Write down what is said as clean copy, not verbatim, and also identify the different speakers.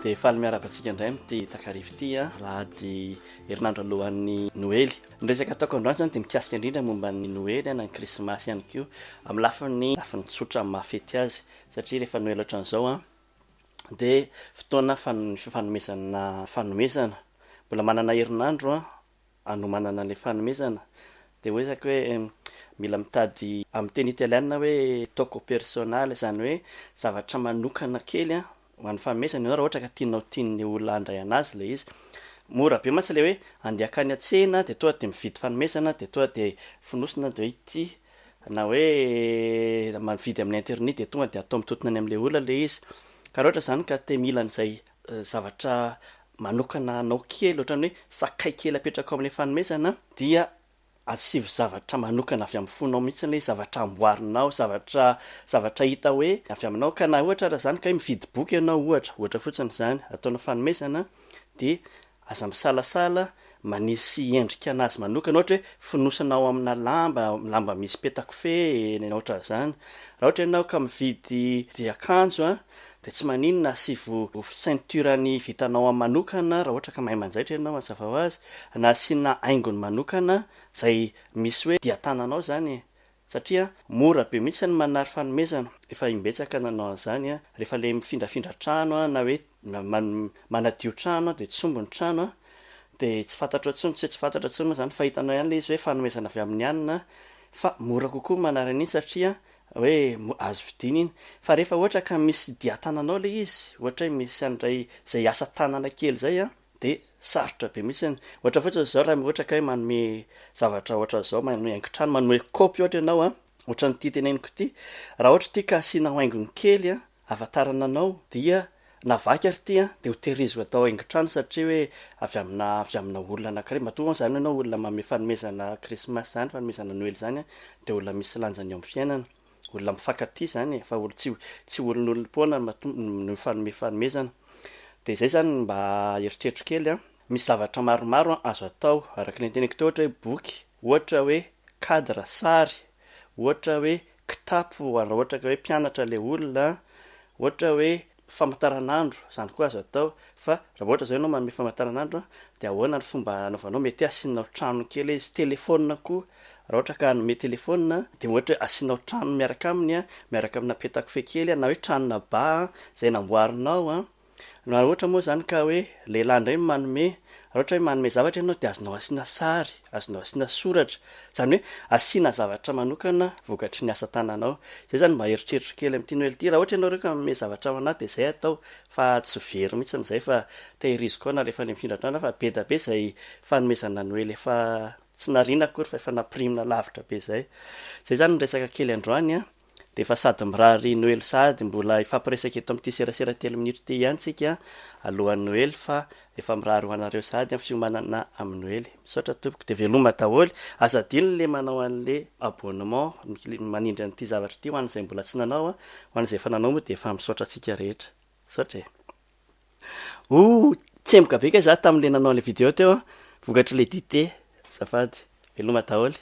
Speaker 1: Dia faly miarahaba antsika indray amin'ity takariva ity, alahady herinandro alohan'ny Noely. Ny resaka ataoko androany izany dia mikasika indrindra momba ny Noely na ny Krismasy ihany koa, amin'ny lafiny lafiny tsotra amin'ny maha fety azy, satria rehefa Noely ohatran'izao dia fotoana fifanomezana fanomezana. Mbola manana herinandro hanomanana an'ilay fanomezana dia hoe zako hoe mila mitady amin'ny teny italiana hoe tocco personale izany hoe zavatra manokana kely an ho an'ny fanomezana ianao raha ohatra ka tianao tian'ny olona handray an'azy ilay izy. Mora be mantsy ilay hoe andeha hankany an-tsena dia tonga dia mividy fanomezana dia tonga dia fonosina dia hoe ity na hoe mividy amin'ny internet dia tonga dia atao mitontona any amin'ilay olona ilay izy. Ka raha ohatra izany ka te mila an'izay zavatra manokana anao kely ohatran'ny hoe sakay kely apetrakao amin'ilay fanomezana dia asivo zavatra manokana avy amin'ny fonao mihitsy ilay izy, zavatra amboarinao, zavatra zavatra hita hoe avy aminao ka na ohatra ara izany ka hoe mividy boky ianao ohatra, ohatra fotsiny izany, ataonao fanomezana dia aza misalasala manisy endrika anazy manokana ohatra hoe fonosana ao amina lamba, lamba misy petakofehy na ohatran'izany, raha ohatra ianao ka mividy akanjo an Dia tsy maninona asivo ceinture ny vitanao manokana raha ohatra ka mahay manjaitra ianao mazava ho azy, na asiana haingony manokana izay misy hoe dian-tananao izany e! Satria mora be mihitsy ny manary fanomezana, efa imbetsaka nanao an'izany aho, rehefa ilay mifindrafindra trano na hoe manadio trano dia tsy omby ny trano dia tsy fantatrao intsony, tsy hoe tsy fantatra intsony moa izany fa hitanao ihany ilay izy hoe fanomezana avy amin'ny anona fa mora kokoa ny manary an'iny satria hoe azo vidiana iny, fa rehefa ohatra ka misy dian-tananao ilay izy, ohatra hoe misy an'ilay izay asa tanana kely izay an, dia sarotra be mihitsy, ohatra fotsiny izao raha ohatra ka hoe manome zavatra ohatran'izao, manome haingon-trano, manome kaopy ohatra ianao an, ohatran'ity teneniko ity, raha ohatra ity ka asiana haingony kely an, ahafantarana anao dia na vaky ary ity an dia ho tehiriziko atao haingon-trano satria hoe avy amina avy amina olona anankiray, matoa moa izany ianao olona manome fanomezana krismasy izany, fanomezana noely izany an, dia olona misy lanjany eo amin'ny fiainana, olona mifankatia izany e, fa olo tsy tsy olon'olom-poana matoa no mifanome fanomezana, dia izay izany no mba eritreritro kely an. Misy zavatra maromaro azo atao araka ny noteneniko teo ohatra hoe boky, ohatra hoe cadre sary, ohatra hoe kitapo raha ohatra ka hoe mpianatra ilay olona, ohatra hoe famantaranandro, izany koa azo atao, fa raha ohatra izao ianao manome famantaranandro dia ahoana ny fomba anaovanao, mety hoe asianao trano kely izy, telephone koa raha ohatra ka hanome telephone dia ohatra hoe asianao trano miaraka aminy, miaraka amina petakofehy kely na hoe tranona ba izay namboarinao. Raha ohatra moa izany ka hoe lehilahy indray no manome, raha ohatra hoe manome zavatra ianao dia azonao asiana sary, azonao asiana soratra, izany hoe asiana zavatra manokana vokatry ny asa tananao. Izay izany mba eritreritro kely amin'ity Noely ity, raha ohatra ianareo ka manome zavatra ho an'ahy dia izay atao fa tsy very mihitsy izay fa tehiriziko ao na rehefa any mifindra trano aho fa be dia be izay fanomezana Noely efa tsy nariana akory fa efa nampirimina lavitra be izay. Izay izany ny resaka kely androany an. Dia efa sady mirary Noely sahady mbola hifampiresaka eto amin'ity serasera telo minitra ity ihany tsika alohan'ny Noely fa efa mirary ho anareo sahady ny fiomanana amin'ny Noely. Misaotra tompoko dia veloma daholo. Aza adino le manao an'le abonnement manindry an'ity zavatra ity ho an'izay mbola tsy nanao a, ho an'izay efa nanao moa dia efa misaotra antsika rehetra. Misaotra e. Ooh tsemboka be kay za tamin'le nanao an'le vidéo teo a, vokatr'le dite. Azafady. Veloma daholo.